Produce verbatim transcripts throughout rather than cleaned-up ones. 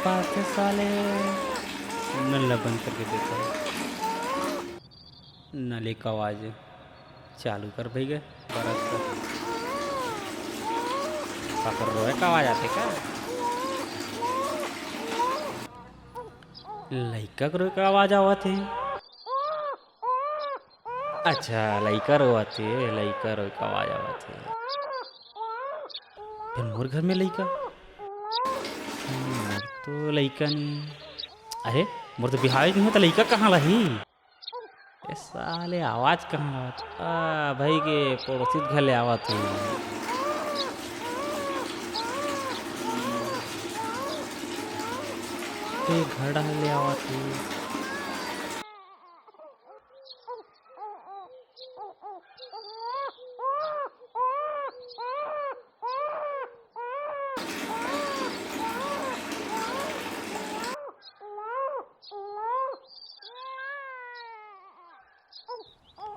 पाथे साले, नल ला बंद करके देता हूँ। नल एक आवाज चालू कर भई गे, बरस कर। काकर रोए का आवाज आथे का? लइका के रोए का आवाज आवत हे। अच्छा, लइका रोवत हे, लइका रोए का आवाज आवत हे। फेर मोर घर में लइका? मोर तो लइका नहीं। अरे, मोर तो बिहाव नहीं होता, लइका कहाँ लाही? ए साले, आवाज कहाँ आवत? आ, भई गे, पड़ोसी घर ले आवत हे। ए, घर डहर ले आवत हे।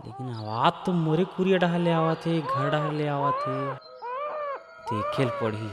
लेकिन आवाज तो मोरे कुरिया डहर ले आवत हे, घर डहर ले आवत हे। देखे ल पड़ही।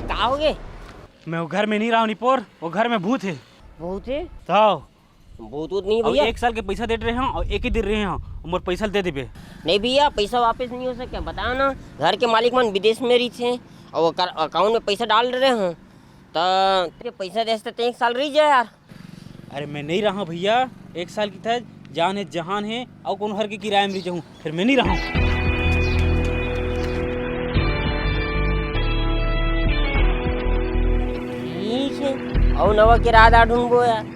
का होगे? मैं वो घर में नहीं रहा हूँ निपोर, वो घर में भूत हे। भूत हे? तो भूत वूत नहीं अउ भैया। एक साल के पैसा दे रहे हंव अउ एक ही दिन रहे हंव, मोर पैसा दे देबे। नहीं भैया, पैसा वापस नहीं हो सके। बताओ ना, घर के मालिक मन विदेश में रहिथे अउ ओकर account में पैसा डाल रहे हंव, त पैसा देस त एक साल रह जाए यार। अरे मैं नहीं रहा भैया, एक साल की था, जान हे जहान हे, अउ कोनो हर के किराया में रह जाऊँ, फिर मैं नहीं रहा। ठीक हे, अउ नवा किरायेदार ढूंढबो यार।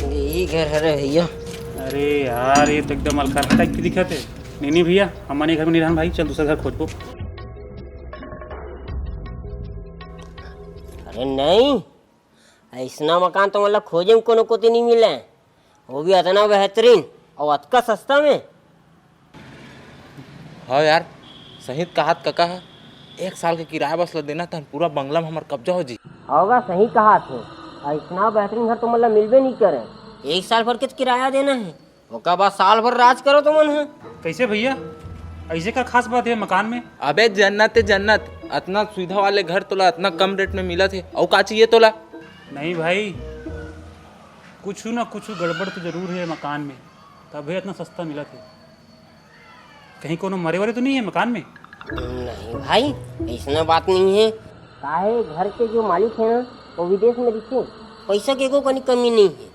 यही घर हरे भैया। अरे यार, ये तो एकदम अलकरहा टाइप के दिखत हे। नहीं, नहीं भैया, हमन ये घर में नहीं रहन भाई, चल दूसरा घर खोजबो। अरे नहीं, अइसना मकान तो मतलब खोजे में कोनो कोती नहीं मिले, वो भी अतना बेहतरीन अउ अतका सस्ता में। हाँ यार, सही कहात कका ह, एक साल के किराया बस ल देना, तहन पूरा बंगला में हमर कब्जा हो जी। होगा, सही कहात हे, अइसना बेहतरीन घर तो मतलब मिलबे नहीं करे। एक साल भर के तो किराया देना हे, ओकर बाद साल भर राज करो तुमन ह। कैसे भैया, ऐसे का खास बात है मकान में? अबे जन्नत है जन्नत, अतना सुविधा वाले घर तोला अतना कम रेट में मिलत हे, अउ का चाहिए तोला? नहीं भाई, कुछ ना कुछ गड़बड़ तो जरूर है मकान में, तभे इतना सस्ता मिलत हे। कहीं कोनो मरे वरे तो नहीं है मकान में? नहीं भाई, अइसना बात नहीं है। काहे घर के जो मालिक है ना, वो विदेश में रहिथे, पैसा के एको कनी कमी नहीं है,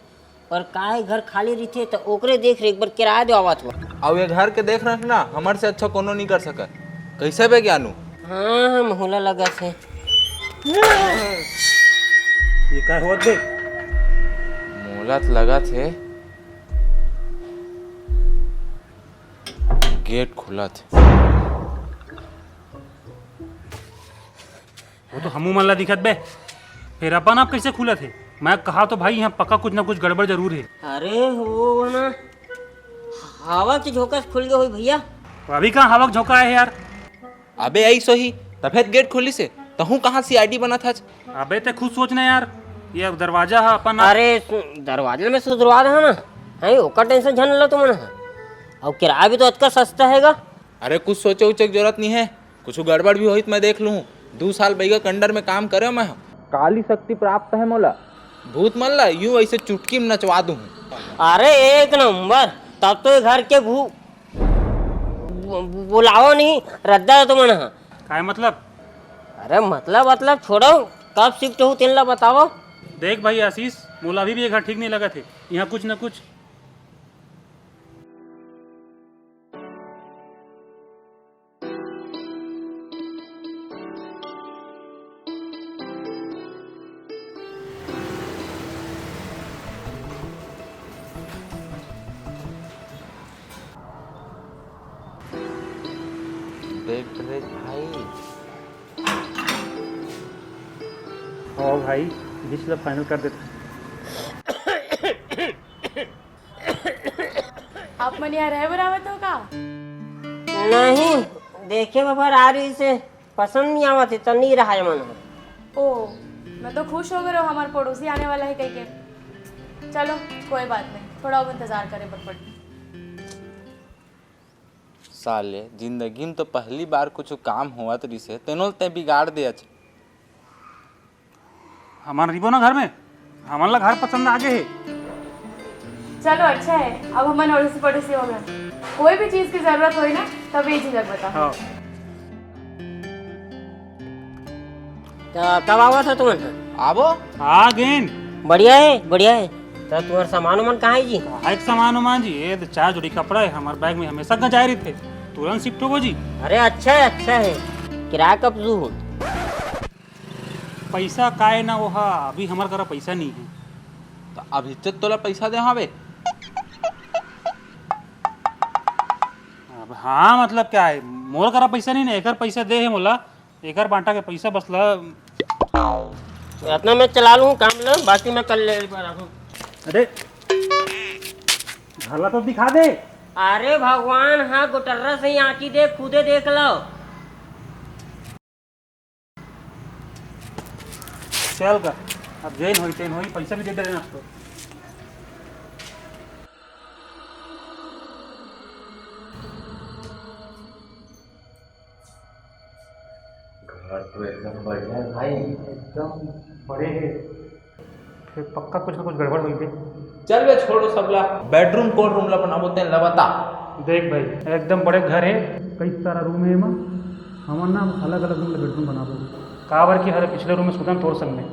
पर काहे घर खाली रहिथे त ओकरे देख रेख बर किराया देवावत हो। अउ ये घर के देख रेख ना हमर से अच्छा कोनो नहीं कर सकत। कैसे बे ज्ञानू? हाँ, हाँ, मोला लगत हे। ये का होत बे? मोला त लगत हे गेट खुलत हे। वो तो हमू मन ला दिखत बे, फेर अपन आप कइसे खुलत हे? मैं कहा तो भाई, इहाँ पक्का कुछ ना कुछ गड़बड़ जरूर हे। अरे वो ना, हवा के झोंका से खुल गे होही भैया। तो अभी कहाँ हवा के झोंका आय हे यार? अबे अइस होही, तभे त गेट खुलिस हे। तहूँ कहाँ सीआईडी बनत हच? अबे ते खुद सोच ना यार, ये दरवाजा ह अपन। अरे सु-, दरवाजा में सुधरवा दे ना, हैं, ओकर टेंशन झन लो तुमन ह। अउ किराया भी तो अतका सस्ता हेगा। अरे कुछ सोचे उचे के जरूरत नहीं है, कुछ गड़बड़ भी होही त मैं देख लूँ। दू साल बइगा के अंडर में काम करे मैं ह। काली शक्ति प्राप्त है मोला, भूत मन ला यूं ऐसे चुटकी में नचवा दूँ। अरे एक नंबर, तब तो ये घर के भू-, बु-, बुलाओ नहीं, रद्दा है तुमन ह। काय मतलब? अरे मतलब, मतलब छोड़ो, कब शिफ्ट हो तेन ला बताओ। देख भाई आशीष, मोला अभी भी ये घर ठीक नहीं लगत हे। यहाँ कुछ न कुछ देख रे भाई। ओ भाई, डिश ला फाइनल कर देते। आप मन यहाँ रहे बर आवत हो का? नहीं, देखे बर आ रही से पसंद नहीं आवत हे, त नहीं रहा मन। ओ, मैं तो खुश हो गए हमारे पड़ोसी आने वाला है कह के। चलो, कोई बात नहीं, थोड़ा और इंतजार करे बर पड़ी। साले, जिंदगी में तो पहली बार कुछ काम होवत रिसे, तेनो ते बिगाड़ दे अच्छा। हमन रहिबो ना घर में, हमन ला घर पसंद आ गे हे। चलो अच्छा है, अब हमन अड़ोसी पड़ोसी हो गए, कोई भी चीज की जरूरत होई ना तब ये झिझक बताओ। हाँ। त कब आवत हो तुमन? आबो। आ गेन। बढ़िया है, बढ़िया है। त तुम्हार सामान उमान कहाँ है जी? कहाँ एक सामान उमान जी, ये तो चार जोड़ी कपड़ा है, हमारे बैग में हमेशा गंजाए रहिथे, तुरंत शिफ्ट होबो जी। अरे अच्छा है, अच्छा है। किराया कब दू? पैसा काय ना वो हा, अभी हमार करा पैसा नहीं है। त अभी तो तोला पैसा दे हावे। अब हाँ, मतलब क्या है, मोर करा पैसा नहीं ना, एकर पैसा दे है मोला, एकर बांटा के पैसा बस ला। इतना मैं चला लूँ काम ला, बाकी मैं कल ले पर आऊँ। अरे, घर ला तो दिखा दे। अरे भगवान, हाँ, गोटर्रा से ही आँखी देख, खुदे देख लो। चल का, अब जेन होई तेन होई, पैसा भी दे दे रहे हैं आपको। घर तो एकदम बढ़िया है भाई। एकदम बड़े है। फिर पक्का कुछ ना कुछ गड़बड़ होई बे। चल बे, छोड़ो सबला। बेडरूम कोन रूम ला बनाबो तेन ला बता। देख भाई, एकदम बड़े घर है, कई सारा रूम है एमा। हमन ना अलग-अलग रूम ला बेडरूम बनाबो। काबर कि हरे पिछले रूम में सुतन तोर संग में।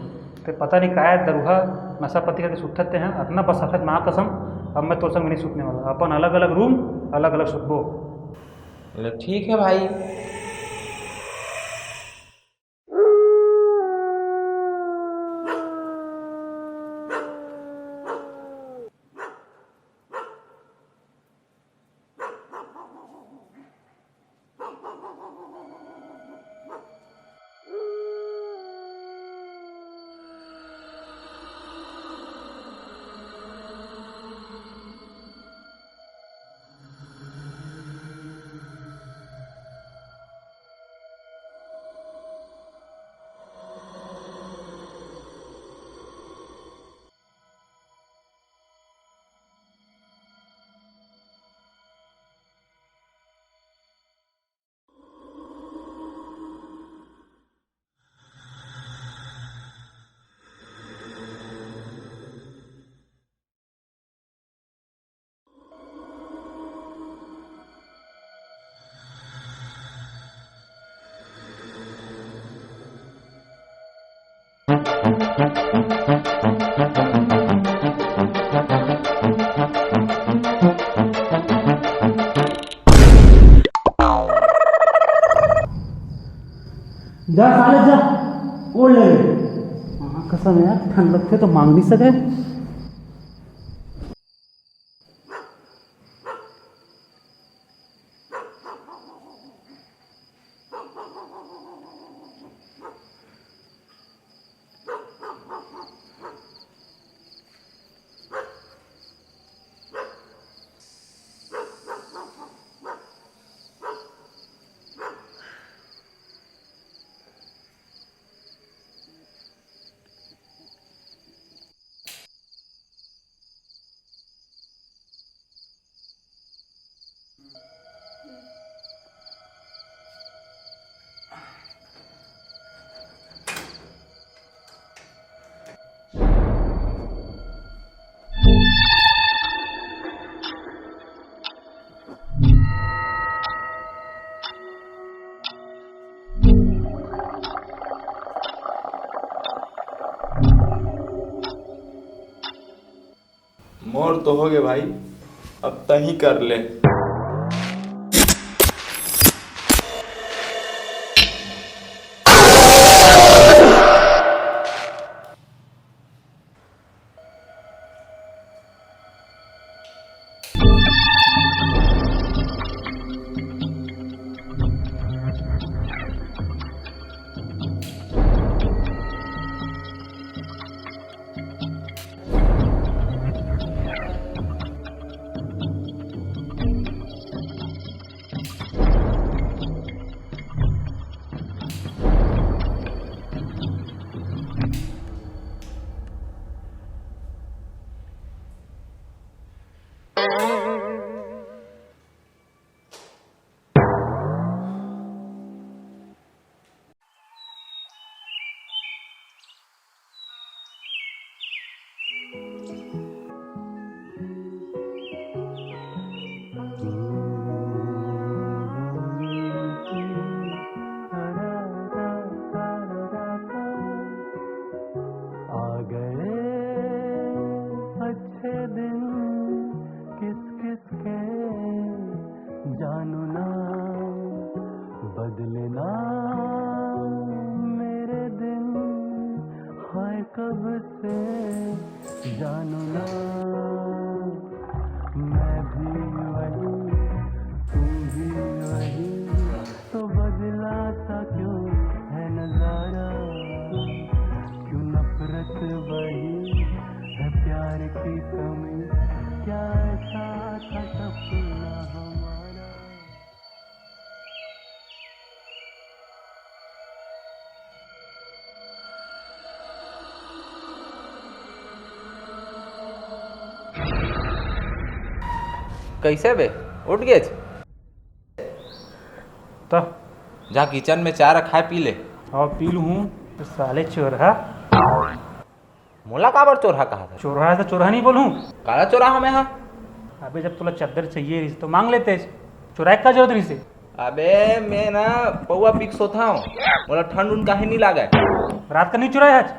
ते पता नहीं काय दरुहा नशा पत्ती करके सुतत ते हैं, अतना बस सफेद माँ कसम, अब मैं तोर संग में नहीं सुतने वाला। अपन अलग-अलग रूम, अलग-अलग सुतबो। ले ठीक है भाई। जा साले जा, ओढ़ ले। हाँ, कसम है यार, ठंड लगथे तो मांग नहीं सके। और तो हो गए भाई, अब तही कर ले। आ गए अच्छे दिन किस किस के, जानू ना बदलना मेरे दिन, हाय कब से जानू ना। मैं भी वही, तुम भी वही, तो बदला सा क्यों है नजारा? क्यों नफरत वही है प्यार की कमी? क्या ऐसा था सपना हमारा? कैसे बे, उठ गेच? त जा किचन में चाय रखाए, पी ले। हाँ, पी लूँ। साले चोरहा। मोला काबर चोरहा कहा था? चोरहा है तो चोरहा नहीं बोलूँ? काला चोरहा मैं हा? अबे, जब तोला चद्दर चाहिए रहिस तो मांग लेते, चुराए का जरूरत रहिस? अबे, मैं ना पौवा पी के सोता हूँ, मोला ठंड उंड काहे नहीं लागे। रात का नहीं चुराए आज?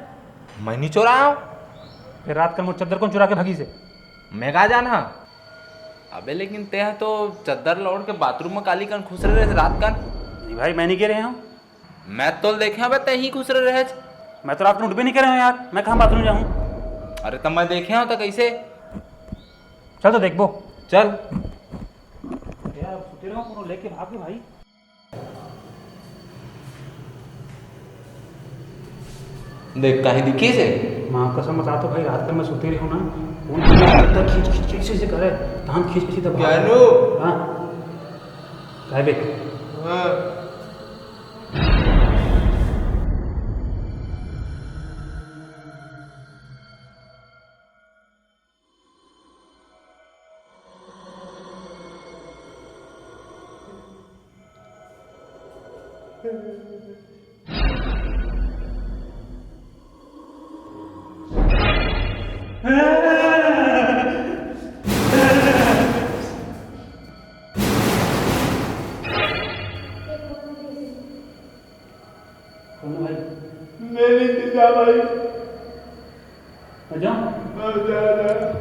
मैं नहीं चुराया हूँ। फिर रात का मोर चद्दर कौन चुरा के भागी से? मैं का जाना? अबे, लेकिन तें तो चद्दर ला ओढ़ के बाथरूम में काली कन खुसरे रहे रात कन। नहीं भाई, मैं नहीं कह रहे हूँ। मैं तो देखे हूँ बे, तें ही खुसरे रहे। मैं तो रात में उठबे नहीं करे हूँ यार, मैं कहाँ बाथरूम जाऊँ? अरे, तब मैं देखे हूँ तो कैसे? चल तो देखबो। चल। यार, अब सुते रहो, कोनो लेके भागे भाई। देख, कहीं दिखी से? माँ कसम बता तो भाई, रात का मैं सुते रही हूँ ना, कौन चद्दर खींच खींच के ऐसे ऐसे करे, तान खींच के सीधा भाग। जानू। हाँ। काय बे? हाँ। कौन भाई? मेरी जीजा भाई। अच्छा। हाँ, जा, जा।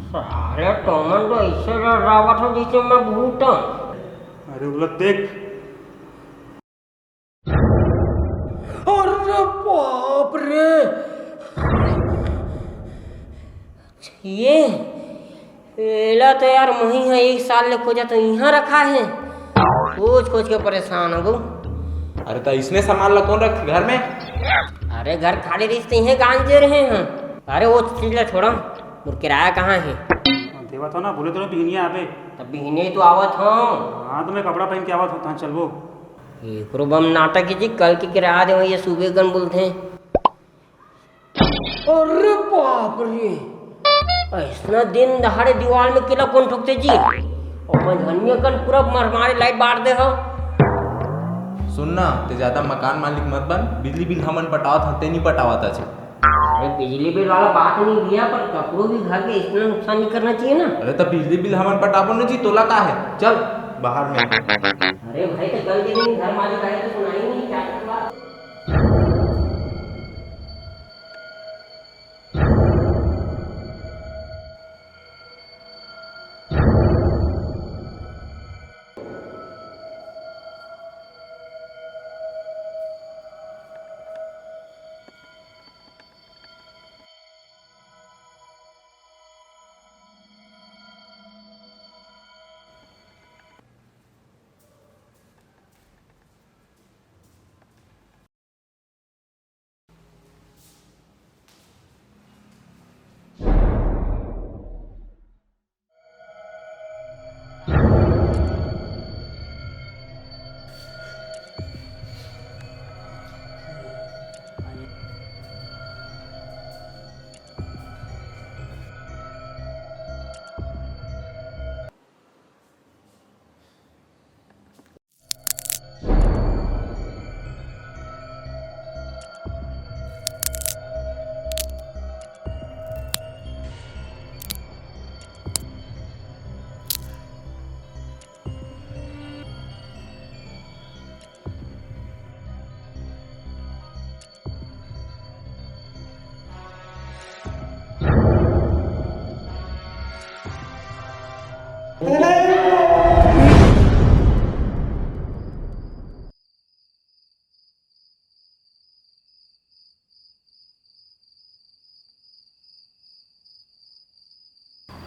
सारे टोमन तो ऐसे डरावत हो जैसे मैं भूत हूँ। अरे उलट देख। अरे बाप रे, ये एला तो यार, मही ह एक साल ले खोजत हँव, इहाँ रखा हे। खोज खोज के परेशान हो गऊ। अरे, त इसने सामान ला कौन रखथे घर में? अरे, घर खाली रहिस त इहें गांजे रहे हँव। अरे, वो चीज ला छोड़ा, मोर किराया कहाँ हे? देवत हँव ना, बोले तो ना बिहनिया आबे। तब बिहनिया ही तो आवत हँव। हाँ, तो मैं कपड़ा पहन के आवत हँव, तहाँ चलबो। एकरो बम नाटक हे जी, कल के किराया देवइया सुबे कन बोलथे। अरे बाप रे, अइसना दिन दहाड़े दीवाल में किला कौन ठोकथे जी? ओ मंझनिया कन पूरा मरमारे लाइट बार दे हो। सुन ना, ते ज्यादा मकान मालिक मत बन, बिजली बिल हमन पटावत हन, ते नी पटावत अचे। अरे बिजली बिल वाला बात नहीं भैया, पर ककरो भी घर के इतना नुकसान नहीं करना चाहिए ना। अरे तो बिजली बिल हमन पटाबो ना जी, तोला का है? चल बाहर में। अरे भाई, तो कल के दिन घर मालिक आए तो सुनाई नहीं क्या बात।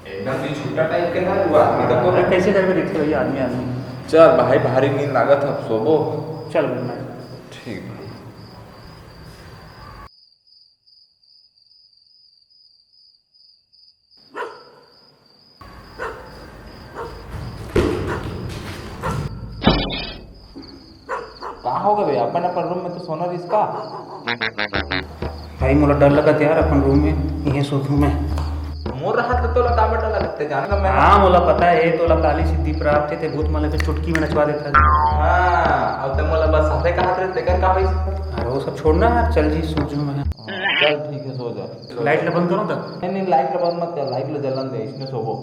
एकदम से छुट्टा टाइप के ना, वो आदमी का तो। अरे, कैसे करके देखते हो ये आदमी, आदमी? चल भाई, भारी नींद लागत है, अब सोबो। चल भाई, मैं ठीक भाई। का हो गए? अपन अपन रूम में तो सोना रिस का? भाई, मोला डर लगत यार, अपन रूम में इहे सोचूं मैं। मोर रहत तो तोला का डर लगत, ते जान का मैं। हाँ, मोला पता है, तोला काली सिद्धि प्राप्त है, ते भूत मन के चुटकी में नचवा देता। हाँ, अब ते मोला बस हंसे कहत रहे, तेकर का होइस? अरे वो सब छोड़ना यार, चल जी, सोचूं मैं। चल ठीक है, सो जा। लाइट ला बंद करो तब। नहीं, नहीं, लाइट ला बंद मत कर, लाइट ला जलन दे, इसने सोबो।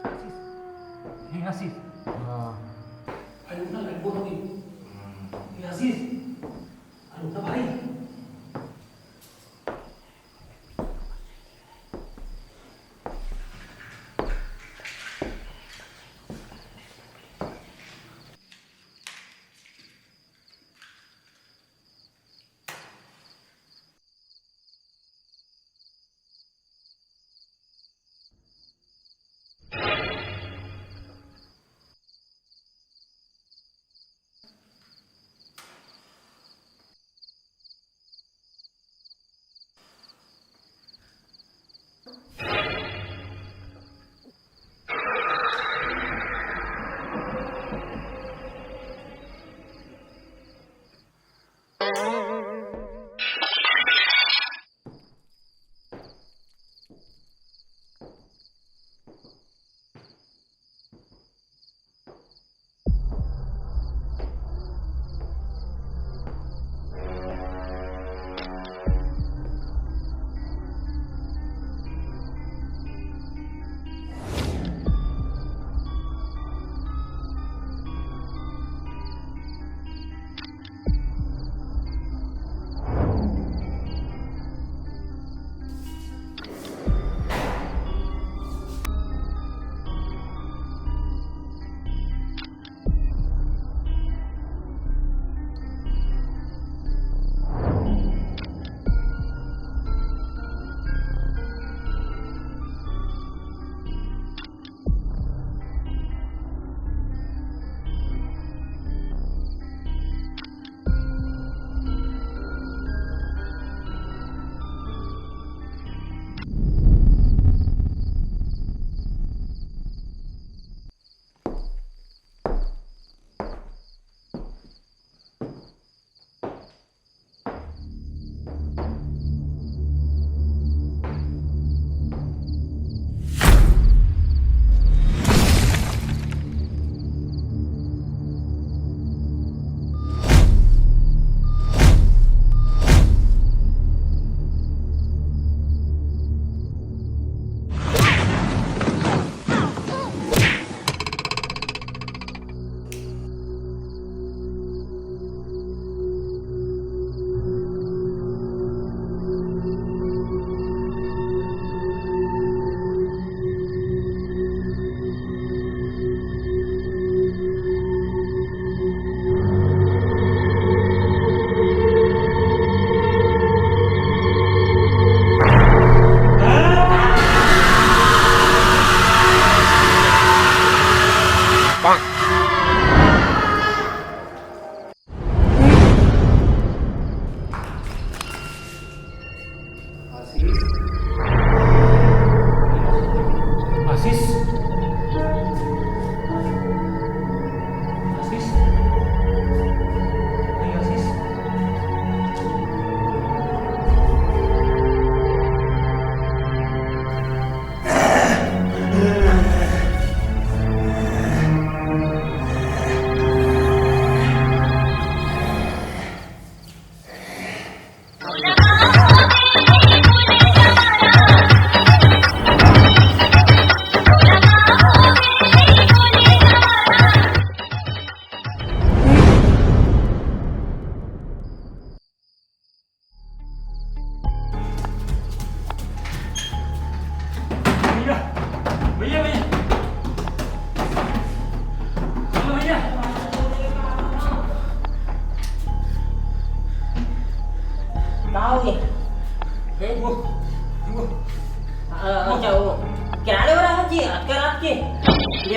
आशीष, हे आशीष। हाँ। अरे उठ ना, लाइट बंद हो गई। हे आशीष, अरे उठ ना भाई।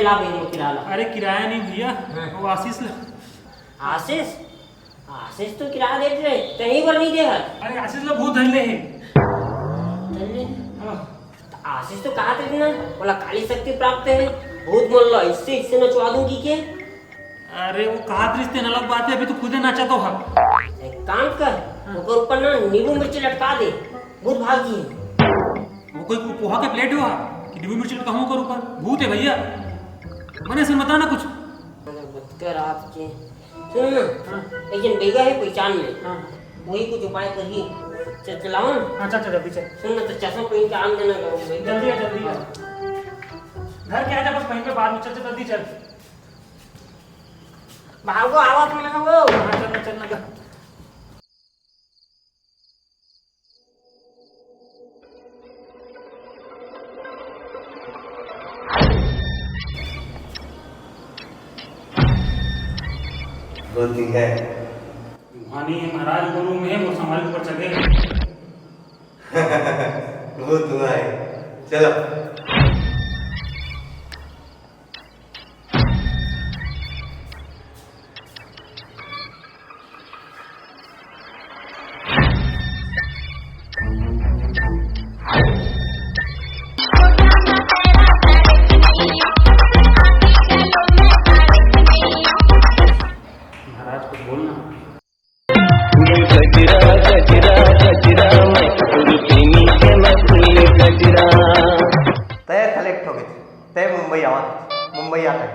ला भैया, वो किराया ला। अरे, किराया नहीं भैया, हाँ। वो आशीष ला। आशीष? आशीष तो किराया देत रहे, तहीं बर नहीं दे हस। अरे, आशीष ला भूत धर ले हे। धर ले? हाँ। त आशीष तो कहत रहिस ना, ओला काली शक्ति प्राप्त हे, भूत मन ला इससे, इससे नचवा दूं कहिके। अरे, वो कहत रहिस तेन अलग बात हे, अभी तो खुदे नाचत हे। एक काम कर, हाँ। ओकर ऊपर ना नींबू मिर्ची लटका दे, भूत भाग जही। वो कोई पोहा के प्लेट हे कि नींबू मिर्ची लटकाहूं ओकर ऊपर? भूत हे भैया, मने से बता ना कुछ। अरे, बतकर रात के। सुन ना, हाँ। एक जन बइगा हे पहचान में, हाँ। वही कुछ उपाय करही। चल, चलाओ ना। हाँ, चल, चल, अभी चल। सुन ना, तो चश्मा पहन के आन देना गाँव में। जल्दी आ, जल्दी आ। घर के आ जा, बस वहीं पे बाद में। चल, चल, जल्दी चल। भागो, आवाज में ना हो। हाँ, चल ना, चल ना, जा। वो दिखा है। वहाँ नहीं है महाराज, वो रूम है, वो संभाल ऊपर चढ़े। वो धुआं है, चलो। महाराज, कुछ बोलना। गजरा, गजरा, गजरा, मैं रुक्मिणी के मैं फूल गजरा। तय select हो गए, तय मुंबई आवा, मुंबई आता है।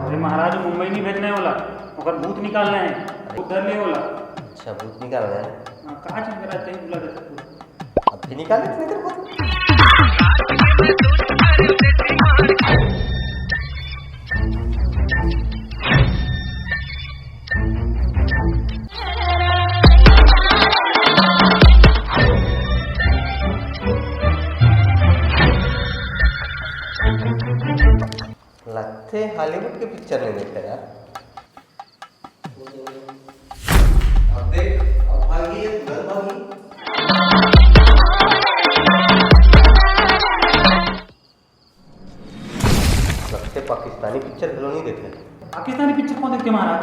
अरे महाराज, मुंबई नहीं भेजना हे ओला, ओकर भूत निकालना हे, भूत धर ले ओला। अच्छा, भूत निकालना है। हाँ, कहाँ चल रहा है, तय बुला दे। अभी निकाले, इतनी देर को। लगथे हॉलीवुड के पिक्चर नहीं देखे यार। अब देख, अब भागी, ये तुरंत भागी। लगथे पाकिस्तानी पिक्चर घलो नहीं देखे। पाकिस्तानी पिक्चर कौन देखते महाराज?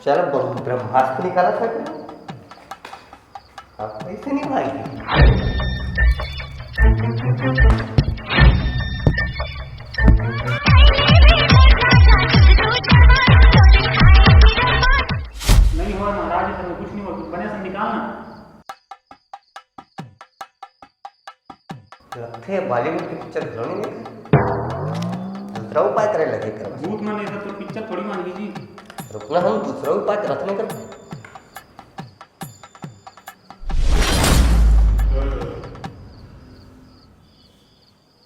चल, ब-, ब्रह्मास्त्र निकाला था क्या? अब कैसे नहीं भाई? नहीं हुआ महाराज, इधर में कुछ नहीं हुआ, कुछ बने से निकालना। लगथे बॉलीवुड के पिक्चर घलो नहीं देखे। दूसरा उपाय करे लगे कर। भूत मन ऐसा तो पिक्चर थोड़ी मान लीजिए। रुकना, हम दूसरा उपाय करत नहीं कर।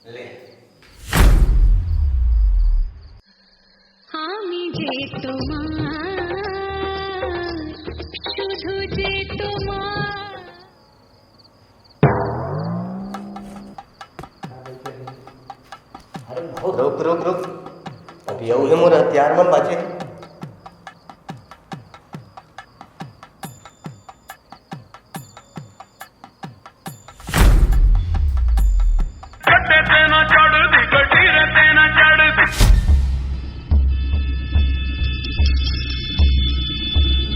ले। আমি যে তোমার, শুধু যে তোমার। अरे, रुक, रुक, रुक। अभी अउ हे मोर हथियार मन बाचे।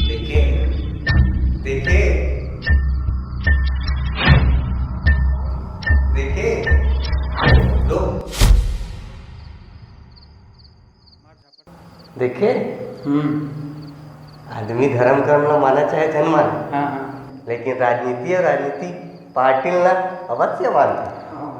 देखे, देखे, देखे, दो। देखे? हम्म। आदमी धर्म कर्म ला माना चाहे झन माना, हाँ, हाँ। लेकिन राजनीति अउ राजनीति पार्टी ला अवश्य मानथे। हाँ।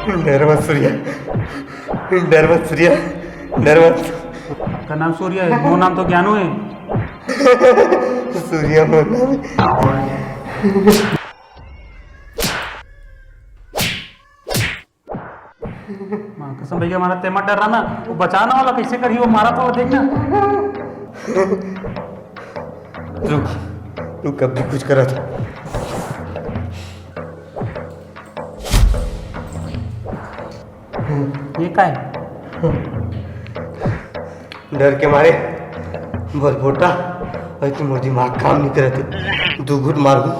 डर मत सूर्या, डर मत सूर्या, डर मत। का नाम सूर्या है? मोर नाम तो ज्ञानू है। सूर्या मोर नाम है। माँ कसम भैया, मारा ते मत डर रहा ना, वो बचाना वाला कैसे करी, वो मारा था, वो देखना। रुक, रुक, अब भी कुछ करा था। ये का है? डर के मारे बस बोटा, और तुम दिमाग काम नहीं करते। दो घूट मारू,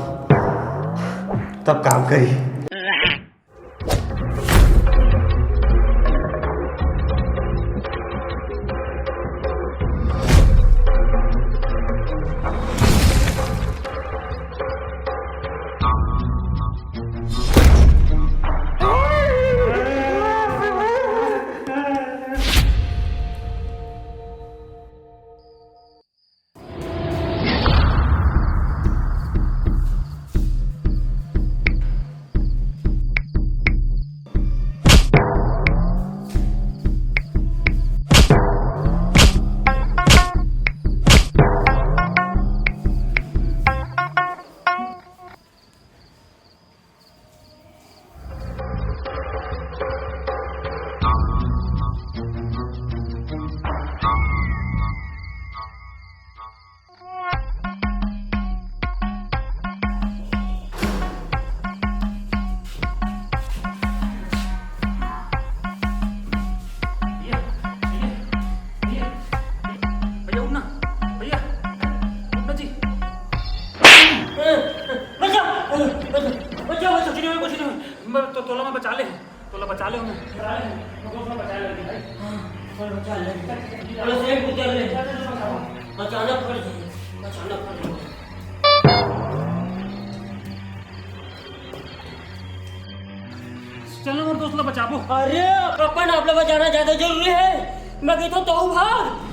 तब काम करी। भैया, उठना। भैया, उठना जी। बचा, बचा, बचा, बचा। कुछ नहीं हुआ, कुछ नहीं हुआ। मैं तो, तोला मैं बचा ले। तोला बचा ले उन्हें। बचा ले, मैं तो उसमें बचा ले भाई। हाँ, तोला बचा ले। तोला से एक उतर ले। बचाना पड़ जाए, बचाना पड़ जाए। चल ना मोर दोस्त ला बचाबो। अरे, अपन आप ला बचाना ज्यादा जरूरी है। मैं कहता हूँ, तू भाग।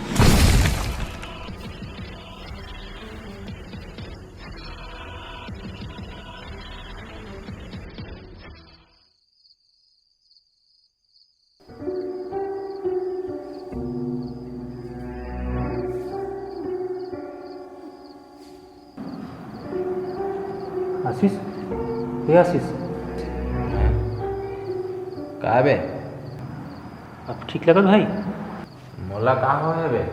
आशीष, हे आशीष। का बे? अब ठीक लगत भाई? मोला का होय बे?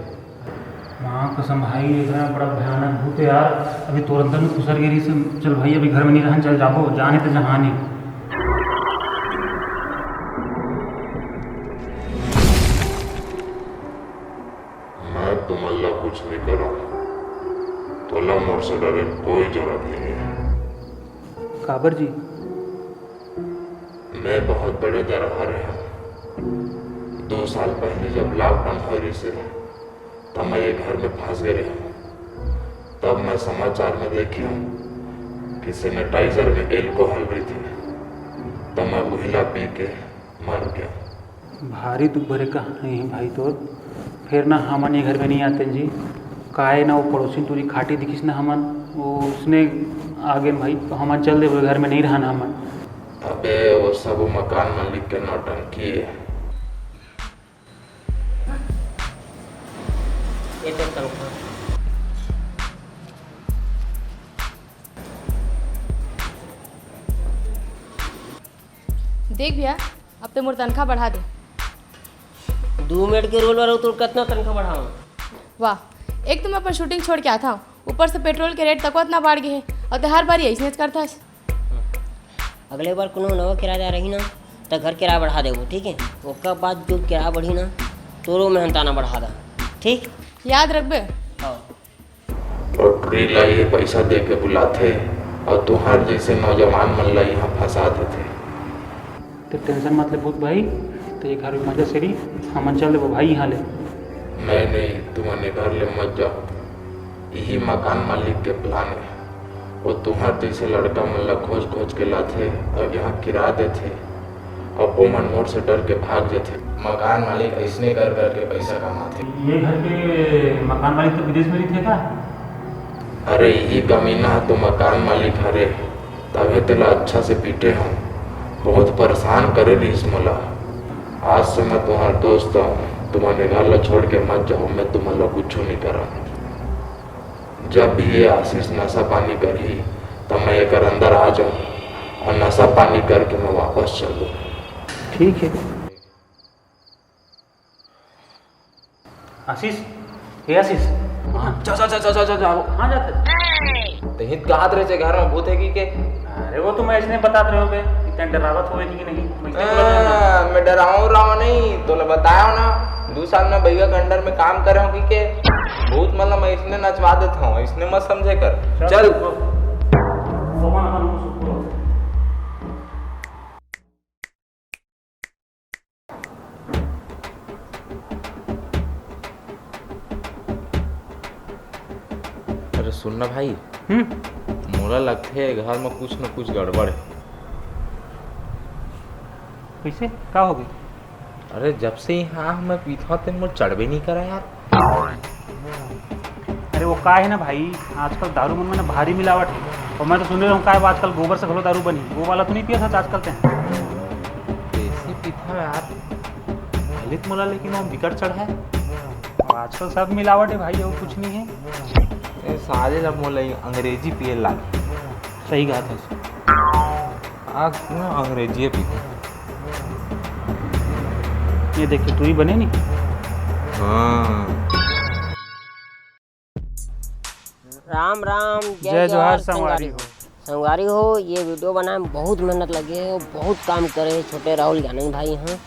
माँ कसम भाई, ये घर में बड़ा भयानक भूत है यार। अभी तुरंत में खुसर गिरी से, चल भाई, अभी घर में नहीं रहन, चल जाबो, जाने तो जहाँ नहीं। मैं तुमन ला कुछ नहीं करूँ, तोला मोर से डरे कोई जरूरत नहीं है। काबर जी? मैं बहुत बड़े दरबार है। दो साल पहले जब लॉकडाउन हो रही से, तब मैं ये घर में फंस गए हूँ। तब मैं समाचार में देखे हूँ कि सैनिटाइजर में एल्कोहल रही थी, तब मैं उहिला पी के मर गया। भारी दुख भरे कहानी है भाई तोर। फेर ना हमन ये घर में नहीं आते जी। काहे ना वो पड़ोसी टूरी खाटी दिखिस ना हमन, वो उसने आगे भाई, तो हमन चल देबो घर में नहीं रहना हमन। अबे वो सब मकान मालिक के नौटंकी है। ये तो तनख्वाह। देख भैया, अब ते मोर तनख्वाह बढ़ा दे। दू मिनट के रोल वाला तो कतना तनख्वाह बढ़ाऊं? वाह, एक तो मैं अपन शूटिंग छोड़ के आता हूँ, ऊपर से पेट्रोल के रेट तको इतना बढ़ गए है और ते हर बार ऐसने करता है। अगले बार कोनो नवा किराएदार रही ना, तो घर किराया बढ़ा देबो, ठीक है? ओकर बाद जो किराया बढ़ी ना, तोरो मेहनताना बढ़ा दा, ठीक? याद रखबे। हाँ। नौकरी ला ये पैसा दे के बुलाथे और तुहार जैसे नौजवान मन ला यहाँ फंसा देथे। ते टेंशन मत ले भूत भाई, ते ये घर में मजा से रही, हमन चल देबो भाई यहाँ ले। नहीं, नहीं, तुमन ये घर ले मत जाओ, यही मकान मालिक के प्लान है। वो तुहार जैसे लड़का मन ला खोज खोज के लाथे और यहाँ किरा देथे। अउ ओमन मोर से डर के भाग जथे। मकान मालिक अइसने कर कर के पइसा कमाथे। ये घर के मकान मालिक तो विदेश में रहिथे का? अरे, इही कमीना ह तो मकान मालिक हरे, तभे तेला अच्छा से पीटे हंव। बहुत परेशान करे रहिस मोला। आज से मैं तुम्हारा दोस्त हूँ, तुम्हारे घर ला छोड़ के मत जाओ, मैं तुम्हारा कुछ नहीं करा। जब भी ये आशीष नशा पानी करही, तब मैं एकर अंदर आ जाऊँ और नशा पानी करके मैं वापस चल दूँ। ठीक है। आशीष, हे आशीष। हाँ, जा, जा, जा, जा, जा, जा, जा। कहाँ जाते? तहीं तो कहत रहे जे घर में भूत हे कि के। अरे वो तो मैं इसने बतात रहे हूँ बे, इतना डरावत हुए कि नहीं, मैं इसने बोला था ना। हाँ, मैं डराऊँ रहा नहीं, तोला बताया ना, दो साल में बइगा के अंडर में काम करे हूँ कि के। भूत मतलब मैं इसने नचवा देता हूँ, इसने मत समझे कर। चल, चल। वो, वो, वो, वो, वो, वो। अरे सुन ना भाई। हम्म। मोला लगथे घर में कुछ न कुछ गड़बड़ हे। कैसे? का हो गए? अरे जब से यहाँ मैं पीथों ते मोर चढ़बे नहीं करा यार। अरे वो का हे ना भाई, आजकल दारू मन में ना भारी मिलावट हे। और मैं तो सुने रहा हूँ का हे, आजकल गोबर से घलो दारू बनी, वो वाला तो नहीं पिया था आजकल ते? देसी पीथों यार, भले तो मोला लेकिन वो बिकट चढ़ा हे। और आजकल सब मिलावट हे भाई, और कुछ नहीं हे। ए साले ला मोला अंग्रेजी पिए लागे। सही कहा था। आज ना अंग्रेजी पीथों। ये देखिए, तू ही बने नहीं। हाँ। राम राम, जय जय जोहार जोहार संगवारी संगवारी हो। हो। संगवारी हो, ये वीडियो बनाए में बहुत मेहनत लगे हे, बहुत काम करे हे छोटे राहुल ज्ञानंद भाई ह,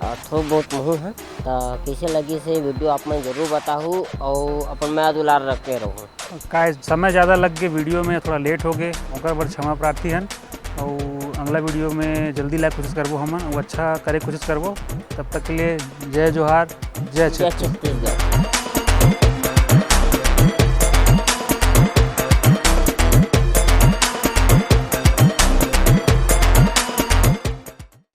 और थोक बहुत महू ह। त कैसे लगिस हे वीडियो आप मन जरूर बताहू, और अपन मया दुलार रखे रहू। का समय ज़्यादा लग गे वीडियो में, थोड़ा लेट हो गे, ओकर बर क्षमा प्रार्थी हन। और अगला वीडियो में जल्दी लाए कोशिश करबो हमन, वो अच्छा करे कोशिश करबो। तब तक के लिए जय जोहार, जय जय छत्तीसगढ़। छत्तीसगढ़।